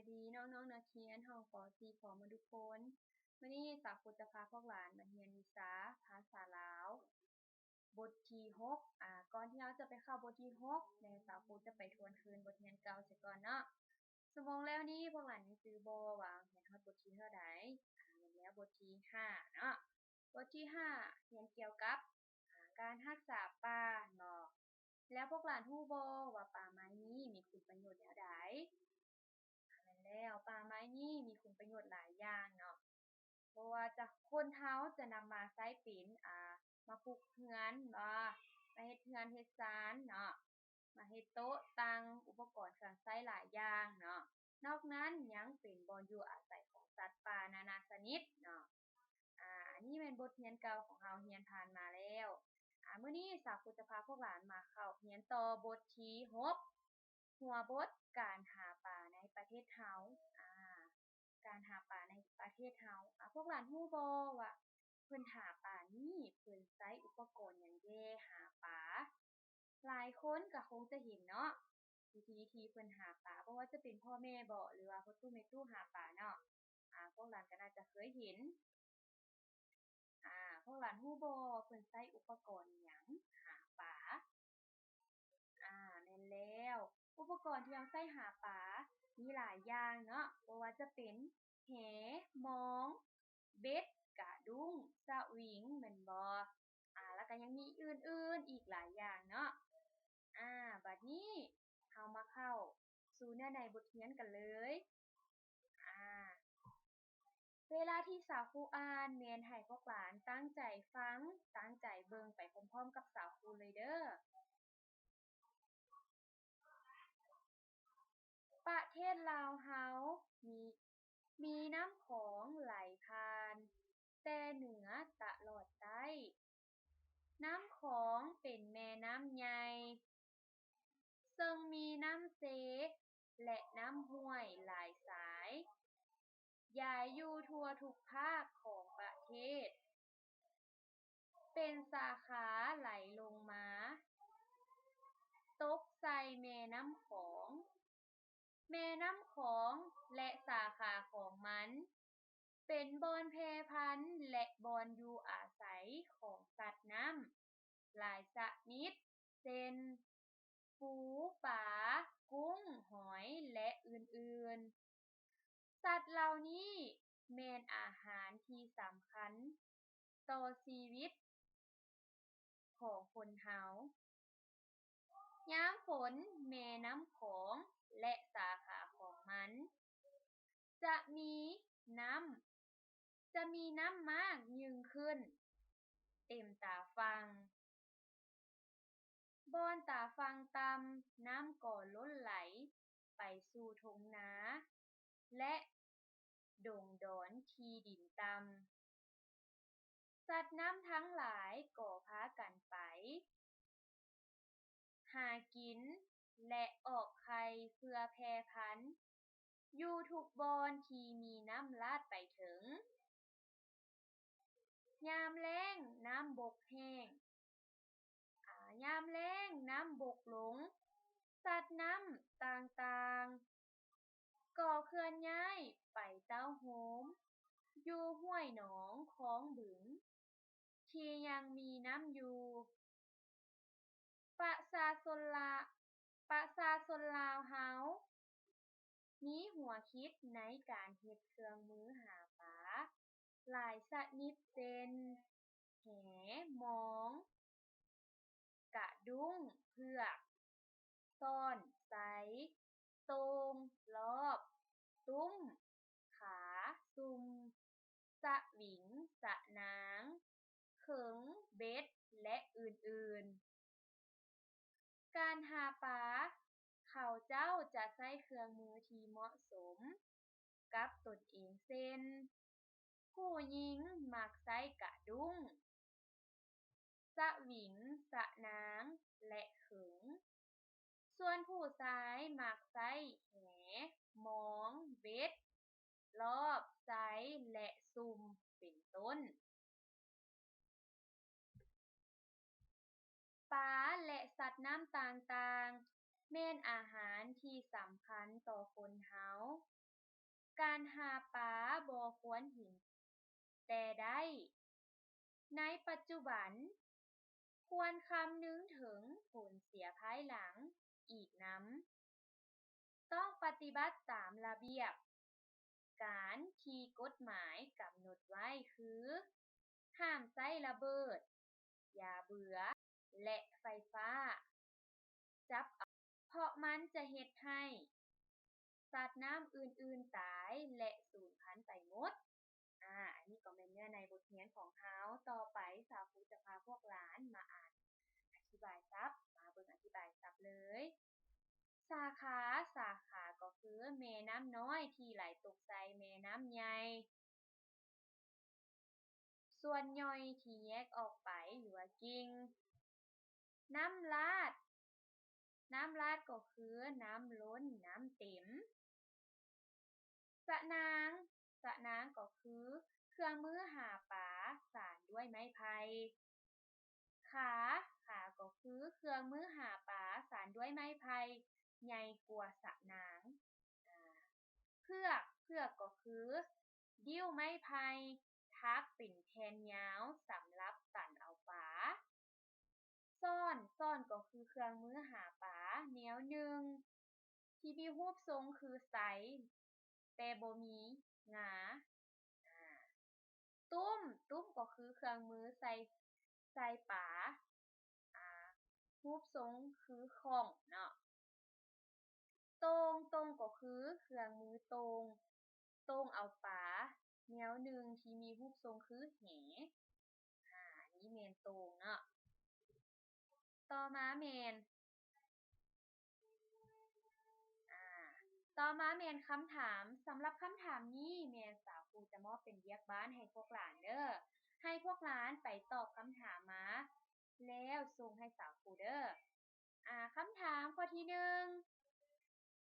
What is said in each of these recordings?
ສະບາຍດີນ້ອງໆນັກຮຽນຫ້ອງ ປໍສີ່ ພ້ອມໝົດທຸກຄົນ. ມື້ນີ້ສາວຄູຈະພາພວກຫຼານມາຮຽນວິຊາພາສາລາວ ບົດທີຫົກ. ອາ ກ່ອນທີ່ເຮົາຈະໄປເຂົ້າບົດທີຫົກ ແມ່ສາວຄູຈະໄປທວນຄືນບົດຮຽນເກົ່າຊະກ່ອນເນາະ. ຊົ່ວໂມງແລ້ວນີ້ພວກຫຼານຍັງຈື່ບໍ່ວ່າຮຽນຮອດບົດທີເທົ່າໃດ? ອາ ແມ່ນແລ້ວ ບົດທີຫ້າເນາະ. ບົດທີຫ້າ ຮຽນກ່ຽວກັບ ອາ ການຮັກສາປ່າເນາະ. ແລ້ວພວກຫຼານຮູ້ບໍ່ວ່າປ່າໄມ້ນີ້ມີຄຸນປະໂຫຍດແນວໃດ? ແມ່ນແລ້ວ ປ່າໄມ້ນີ້ມີຄຸນປະໂຫຍດຫຼາຍຢ່າງເນາະ. ບໍ່ວ່າຈະ ຄົນເຮົາຈະນຳມາໃຊ້ເປັນ ອາ ມາປຸກເຮືອນບໍ ມາເຮັດເຮືອນເຮັດຊານເນາະ, ມາເຮັດໂຕະຕັ່ງ ອຸປະກອນເຄື່ອງໃຊ້ຫຼາຍຢ່າງເນາະ. ນອກນັ້ນຍັງເປັນບ່ອນຢູ່ອາໄສຂອງສັດປ່ານານາຊະນິດເນາະ. ອາ ອັນນີ້ແມ່ນບົດຮຽນເກົ່າຂອງເຮົາ ຮຽນຜ່ານມາແລ້ວ. ອາ ມື້ນີ້ສາວຄູຈະພາພວກຫຼານມາເຂົ້າຮຽນຕໍ່ບົດທີຫົກ ຫົວບົດ ການຫາປາໃນປະເທດເຮົາ. ອາ ການຫາປາໃນປະເທດເຮົາ. ອາ ພວກຫຼານຮູ້ບໍ່ວ່າເພິ່ນຫາປານີ້ເພິ່ນໃຊ້ອຸປະກອນຫຍັງແດ່ຫາປາ? ຫຼາຍຄົນກໍຄົງຈະເຫັນເນາະ ວິທີທີ່ເພິ່ນຫາປາ, ບໍ່ວ່າຈະເປັນພໍ່ແມ່ບໍ ຫຼືວ່າພໍ່ຕູ້ແມ່ຕູ້ຫາປາເນາະ. ອາ ພວກຫຼານກໍໜ້າຈະເຄີຍເຫັນ. ອາ ພວກຫຼານຮູ້ບໍ່ ເພິ່ນໃຊ້ອຸປະກອນຫຍັງຫາປາ? ອາ ແມ່ນແລ້ວ ອຸປະກອນທີ່ເຮົາໃຊ້ຫາປາມີຫຼາຍຢ່າງເນາະ, ບໍ່ວ່າຈະເປັນແຫ, ມອງ, ເບັດ, ກະດຸ້ງ, ສະວິງ ແມ່ນບໍ່? ອາ ແລ້ວກໍຍັງມີອື່ນໆອີກຫຼາຍຢ່າງເນາະ. ອາ ບັດນີ້ເຮົາມາເຂົ້າສູ່ເນື້ອໃນບົດຮຽນກັນເລີຍ. ອາ ເວລາທີ່ສາວຄູອ່ານ ແມ່ນໃຫ້ພວກຫຼານຕັ້ງໃຈຟັງ, ຕັ້ງໃຈເບິ່ງໄປພ້ອມໆກັບສາວຄູເລີຍເດີ້. ປະເທດລາວເຮົາມີ ມີນ້ຳຂອງໄຫຼຜ່ານແຕ່ເໜືອຕະຫຼອດໃຕ້. ນ້ຳຂອງເປັນແມ່ນ້ຳໃຫຍ່ ເຊິ່ງມີນ້ຳເຊ ແລະ ນ້ຳຫ້ວຍຫຼາຍສາຍ ຢາຍຢູ່ທົ່ວທຸກພາກຂອງປະເທດ. ເປັນສາຂາໄຫຼລົງມາ ຕົກໃສ່ແມ່ນ້ຳຂອງ. ແມ່ນ້ຳຂອງ ແລະ ສາຂາຂອງມັນ ເປັນບ່ອນແຜ່ພັນ ແລະ ບ່ອນຢູ່ອາໄສຂອງສັດນ້ຳຫຼາຍຊະນິດ ເຊັ່ນ ປູ, ປາ, ກຸ້ງ, ຫອຍ ແລະ ອື່ນໆ. ສັດເຫຼົ່ານີ້ແມ່ນອາຫານທີ່ສຳຄັນຕໍ່ຊີວິດຂອງຄົນເຮົາ. ຍາມຝົນ ແມ່ນ້ຳຂອງ ແລະ ສາຂາຂອງມັນ ຈະມີນ້ຳ ຈະມີນ້ຳມາກຍິ່ງຂຶ້ນ ເຕັມຕາຝັ່ງ. ບ່ອນຕາຝັ່ງຕ່ຳ ນ້ຳກໍລົ້ນໄຫຼໄປສູ່ທົ່ງນາ ແລະ ດົງດອນທີ່ດິນຕ່ຳ. ສັດນ້ຳທັງຫຼາຍກໍພາກັນໄປຫາກິນ ແລະ ອອກໄຂ່ເພື່ອແຜ່ພັນ ຢູ່ທຸກບ່ອນທີ່ມີນ້ຳລາດໄປເຖິງ. ຍາມແລ້ງນ້ຳບົກແຫ້ງ. ອາ, ຍາມແລ້ງນ້ຳບົກລົງ, ສັດນ້ຳຕ່າງໆກໍເຄື່ອນຍ້າຍໄປເຕົ້າໂຮມຢູ່ຫ້ວຍໜອງຄອງບຶງທີ່ຍັງມີນ້ຳຢູ່. ປະຊາຊົນລາ, ປະຊາຊົນລາວເຮົາມີຫົວຄິດໃນການເຮັດເຄື່ອງມືຫາປາຫຼາຍຊະນິດ ເຊັ່ນ ແຫ, ມອງ, ກະດຸ້ງ, ເຜືອກ, ຊ້ອນ, ໄຊ, ໂຕ່ງ, ລອບ, ຕຸ້ມ, ຂາ, ຊຸ່ມ, ສະຫວິງ, ສະນາງ, ເຂິງ, ເບັດ ແລະ ອື່ນໆ. ການຫາປາ, ເຂົາເຈົ້າຈະໃຊ້ເຄື່ອງມືທີ່ເໝາະສົມກັບຕົນເອງ ເຊັ່ນ ຜູ້ຍິງມັກໃຊ້ກະດຸ້ງ, ສະຫວິງ, ສະນາງ ແລະ ເຂິງ. ສ່ວນຜູ້ຊາຍມັກໃຊ້ແຫ, ມອງ, ເບັດ, ລອບ, ໄຊ ແລະ ຊຸ່ມ ເປັນຕົ້ນ. ປາ ແລະ ສັດນ້ຳຕ່າງໆ ແມ່ນອາຫານທີ່ສຳຄັນຕໍ່ຄົນເຮົາ. ການຫາປາບໍ່ຄວນເຫັນແຕ່ໄດ້ໃນປັດຈຸບັນ, ຄວນຄຳນຶງເຖິງຜົນເສຍພາຍຫຼັງອີກນຳ. ຕ້ອງປະຕິບັດຕາມລະບຽບການທີ່ກົດໝາຍກຳນົດໄວ້ ຄື ຫ້າມໃຊ້ລະເບີດ, ຢາເບື່ອ ແລະ ໄຟຟ້າຈັບເອົາ, ເພາະມັນຈະເຮັດໃຫ້ສັດນ້ຳອື່ນໆຕາຍ ແລະ ສູນພັນໄປໝົດ. ອາ ອັນນີ້ກໍແມ່ນເນື້ອໃນບົດຮຽນຂອງເຮົາ. ຕໍ່ໄປສາວຄູຈະພາພວກຫຼານມາອ່ານອະທິບາຍສັບ, ມາເບິ່ງອະທິບາຍສັບເລີຍ. ສາຂາ, ສາຂາກໍຄືແມ່ນ້ຳນ້ອຍທີ່ໄຫຼຕົກໃສ່ແມ່ນ້ຳໃຫຍ່ ສ່ວນຫຍ່ອຍທີ່ແຍກອອກໄປ ຫຼືວ່າກິ່ງ. ນ້ຳລາດ, ນ້ຳລາດກໍຄືນ້ຳລົ້ນ, ນ້ຳເຕັມ. ສະໜາງ, ສະໜາງກໍຄືເຄື່ອງມືຫາປາສານດ້ວຍໄມ້ໄຜ່. ຂາ, ຂາກໍຄືເຄື່ອງມືຫາປາສານດ້ວຍໄມ້ໄຜ່ໃຫຍ່ກວ່າສະໜາງ. ອາ ເຜືອກ, ເຜືອກກໍຄືດິ້ວໄມ້ໄຜ່ຖັກເປັນແຜ່ນຍາວສຳລັບຕັນເອົາປາ. ຊ້ອນ, ຊ້ອນກໍຄືເຄື່ອງມືຫາປາແນວໜຶ່ງທີ່ມີຮູບຊົງຄືໄຊ ແຕ່ບໍ່ມີງາ. ອາ ຕຸ້ມ, ຕຸ້ມກໍຄືເຄື່ອງມືໃສ່ ໃສ່ປາ ອາ ຮູບຊົງຄືຂ້ອງເນາະ. ໂຕ່ງ, ໂຕ່ງກໍຄືເຄື່ອງມືໂຕ່ງ, ໂຕ່ງເອົາປາແນວໜຶ່ງທີ່ມີຮູບຊົງຄືແຫ. ອາ ອັນນີ້ແມ່ນໂຕ່ງເນາະ. ຕໍ່ມາແມ່ນ ອາ ຕໍ່ມາແມ່ນຄຳຖາມ. ສຳລັບຄຳຖາມນີ້ແມ່ນສາວຄູຈະມອບເປັນວຽກບ້ານໃຫ້ພວກຫຼານເດີ້. ໃຫ້ພວກຫຼານໄປຕອບຄຳຖາມມາ ແລ້ວສົ່ງໃຫ້ສາວຄູເດີ້. ອາ ຄຳຖາມຂໍ້ທີໜຶ່ງ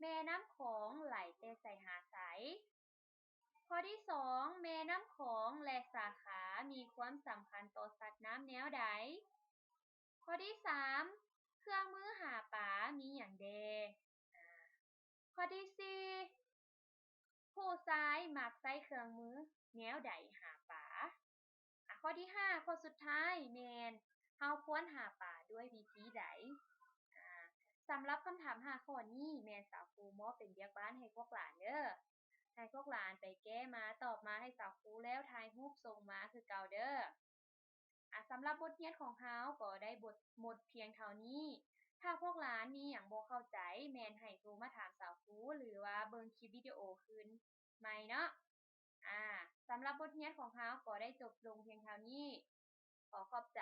ແມ່ນ້ຳຂອງໄຫຼແຕ່ໃສຫາໃສ? ຂໍ້ທີສອງ ແມ່ນ້ຳຂອງ ແລະ ສາຂາ ມີຄວາມສຳຄັນຕໍ່ສັດນ້ຳແນວໃດ? ຂໍ້ທີສາມ ເຄື່ອງມືຫາປາມີຫຍັງແດ່? ອາ ຂໍ້ທີສີ່ ຜູ້ຊາຍມັກໃຊ້ເຄື່ອງມືແນວໃດຫາປາ? ອາ ຂໍ້ທີຫ້າ ຂໍ້ສຸດທ້າຍແມ່ນ ເຮົາຄວນຫາປາດ້ວຍວິທີໃດ? ອາ ສຳລັບຄຳຖາມຫ້າຂໍ້ນີ້ ແມ່ນສາວຄູມອບເປັນວຽກບ້ານໃຫ້ພວກຫຼານເດີ້. ໃຫ້ພວກຫຼານໄປແກ້ມາ ຕອບມາໃຫ້ສາວຄູ ແລ້ວຖ່າຍຮູບສົ່ງມາຄືເກົ່າເດີ້. ອາ ສຳລັບບົດຮຽນຂອງເຮົາກໍໄດ້ບົດ ໝົດພຽງເທົ່ານີ້. ຖ້າພວກຫຼານມີຫຍັງບໍ່ເຂົ້າໃຈ ແມ່ນໃຫ້ໂທມາຖາມສາວຄູ ຫຼືວ່າເບິ່ງຄລິບວິດີໂອຄືນໃໝ່ເນາະ. ອາ ສຳລັບບົດຮຽນຂອງເຮົາກໍໄດ້ຈົບລົງພຽງເທົ່ານີ້. ຂໍຂອບໃຈ.